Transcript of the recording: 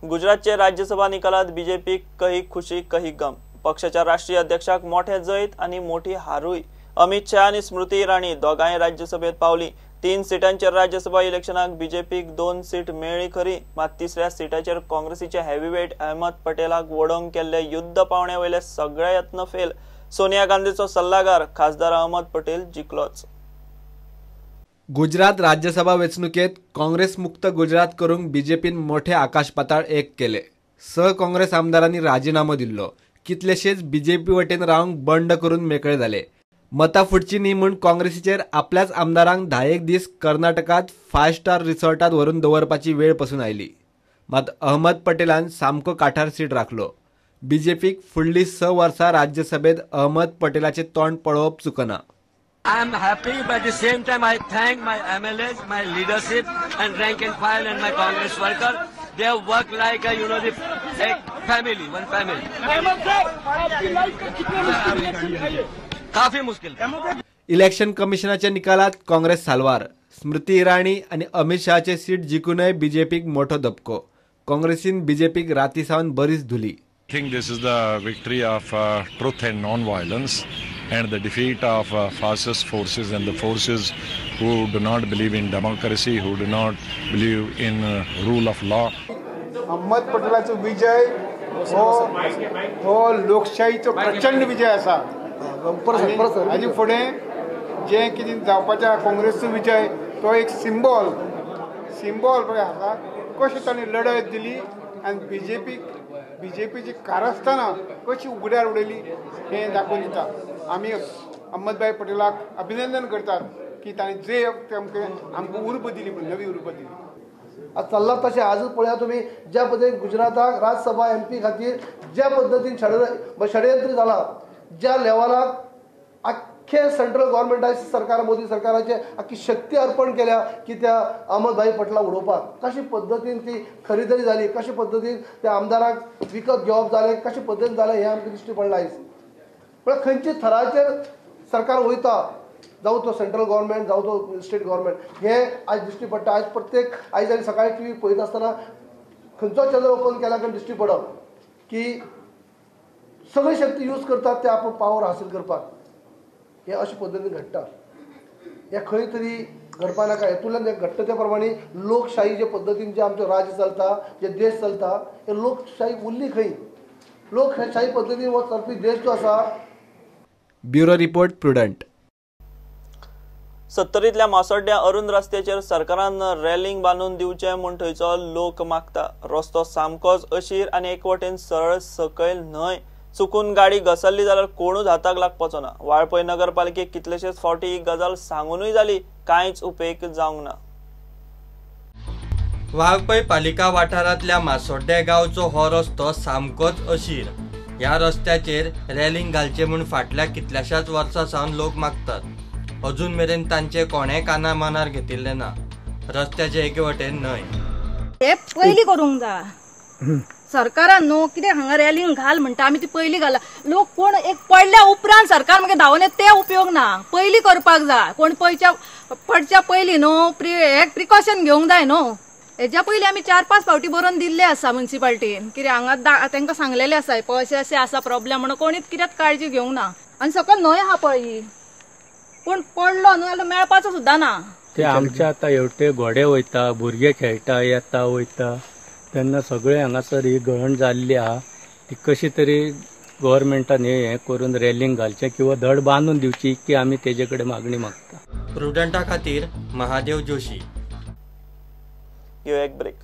गुजरातचे राज्यसभा निकालात बीजेपी कही खुशी कही गम. पक्षाच्या राष्ट्रीय अध्यक्षाक मोठे जैत आनी मोठी हारूय. अमित शहा आनी स्मृती इराणी दोगांय राज्यसभेत पावली. 3 सिटांचेर राज्यसभा इलेक्शनाक बीजेपीक 2 सीट मेळ्ळी खरी, मात तिसऱ्या सिटाचेर काँग्रेसीचे हेवीवेट अहमद पटेलाक वडोवंक केल्ले युद्ध पावणे वयले सगळे यत्न फेल. सोनिया गांधीचो सल्लागार खासदार अहमद पटेल जिखलोच. गुजरात राज्यसभा वेंचणुकेत काँग्रेस मुक्त गुजरात करूंक बीजेपीन मोठे आकाश पाताळ एक केले. 6 काँग्रेस आमदारांनी राजीनामो दिल्लो. कितलेशेच बीजेपी वटेन रावंक बंड करून मेकळे जाले. मतां फुटची न्ही म्हूण काँग्रेसीचेर आपल्याच आमदारांक 10 दीस कर्नाटकात 5 स्टार रिसॉर्टात व्हरून दवरपाची वेळ पसून आयली. मात अहमद पटेलान सामको काठार सीट राखलो. बीजेपीक फुडली 6 वर्सां राज्यसभेत अहमद पटेलाचे तोंड पळोवप चुकना. I am happy, but at the same time I thank my MLAs, my leadership and rank and file and my Congress worker. They have worked like a, you know, the family, one family. काफी मुश्किल. Election कमिशनाच्या निकालात काँग्रेस साल्वार. स्मृती इराणी आनी Amit शहाचे seat जिखूनय बीजेपीक मोठो धपको. काँग्रेसीन बीजेपीक राती सावन बरीच धुली. I think this is the victory of truth and non-violence and the defeat of fascist forces and the forces who do not believe in democracy, who do not believe in rule of law. Ahmed पटेलाचो Vijay हो लोकशाहीचो प्रचंड विजय आसा. हाजे फुडें जें कितें जावपाचें काँग्रेसचो विजय तो एक सिम्बॉल सिम्बॉल आसा. कशें तांणी लढत दिली आनी बीजेपीची कारस्थानां कशी उगड्यार उडयली हें दाखोवन दिता. आमी अहमदभाई पटेलाक अभिनंदन करतात की तांणी जे आमकां उर्बा दिली म्हणून नवी उर्बा दिली. आज चल्लां तशें आजूच पळया तुमी ज्या पद्दतीन गुजराताक राज्यसभा एमपी खातीर ज्या पद्दतीन षडयंत्र जालां, ज्या लेवलाक आख्खे सेंट्रल गव्हर्मेंटाचे सरकार मोदी सरकाराचे आख्खी शक्ती अर्पण केल्या की त्या अहमदभाई पटेला उडोवपाक, कशे पद्दतीन ती खरेदी जाली, कशे पद्दतीन त्या आमदाराक विकत घेवप जालें, कशे पद्दतीन जालें हें आमकां दिश्टी पडलां आयज. म्हळ्यार खंयच्या थराचेर सरकार वयता, जावं तो सेंट्रल गव्हर्मेंट जावं तो स्टेट गव्हर्मेंट, हें आयज दिश्टी पडटा. आयज प्रत्येक आयज आनी सकाळी टी व्ही पळयता आसतना खंयचो चॅनल ओपन केला काय दिश्टी पडप की सगळी शक्ती यूज करतात ते आपण पावर हासील करपाक. हे अशे पद्दतीन घडटा. हे खंय तरी घडपा नाका. हेतूंतल्यान हें घडटा त्या प्रमाणे लोकशाही जे पद्दतीन जे आमचें राज्य चलता, जे देश चलता, हे लोकशाही उरली खंय? लोकशाही पद्दतीन हो चलपी देश जो आसा. Bureau report, Prudent. सत्तरींतल्या मासोड्ड्या अरुण रस्त्याचेर सरकारान रेलिंग बांदून दिवचें म्हूण थंयचो लोक मागता. रस्तो सामकोच अशीर आनी एक वटेन सरळ सकयल न्हय. चुकून गाडी घसरली जाल्यार कोणूच हाताक लागपाचो ना. वाळपय नगरपालिकेक कितलेशेच फावटी ही गजाल सांगूनय जाली, कांयच उपेग जावंक ना. वाळपय पालिका वाठारांतल्या मासोड्ड्या गांवचो हो रस्तो सामकोच अशीर. ह्या रस्त्याचेर रेलिंग घालचें म्हूण फाटल्या कितल्याशाच वर्सां सावन लोक मागतात. अजून मेरेन तांचे कोणें काना मनार घेतिल्लें ना. रस्त्याचे एके वटेन न्हय. हे पयलीं करूंक जाय सरकारान न्हू कितें हांगा रेलिंग घाल म्हणटा आमी ती पयलीं घाला. लोक कोण एक पडल्या उपरांत सरकार मागीर धांवन येता ते उपयोग ना. पयलीं करपाक जाय. कोण पडच्या पयलीं न्हू प्रिकॉशन घेवंक जाय न्हू. हेज्या पयलीं आमी 4-5 फावटी बरोवन दिल्ले आसा म्युनिसिपालिटीन कितें हांगा तांकां सांगलेलें आसा पळय अशें अशें आसा प्रॉब्लेम म्हणून. कोणीच कित्याक काळजी घेवंक ना. आनी सकयल न्हंय आहा पळय ही, कोण पडलो न्हू जाल्यार मेळपाचो सुद्दां ना. ते आमच्या आतां हेवटे घोडे वयता, भुरगे खेळटा, येता वयता तेन्ना सगळे हांगासर ही गळण जाल्ली आहा. ती कशी तरी गव्हर्मेंटान हें करून रेलिंग घालचें किंवा धड बांदून दिवची की आमी तेजे कडेन मागणी मागता. प्रुडंटा खातीर महादेव जोशी. एक ब्रेक.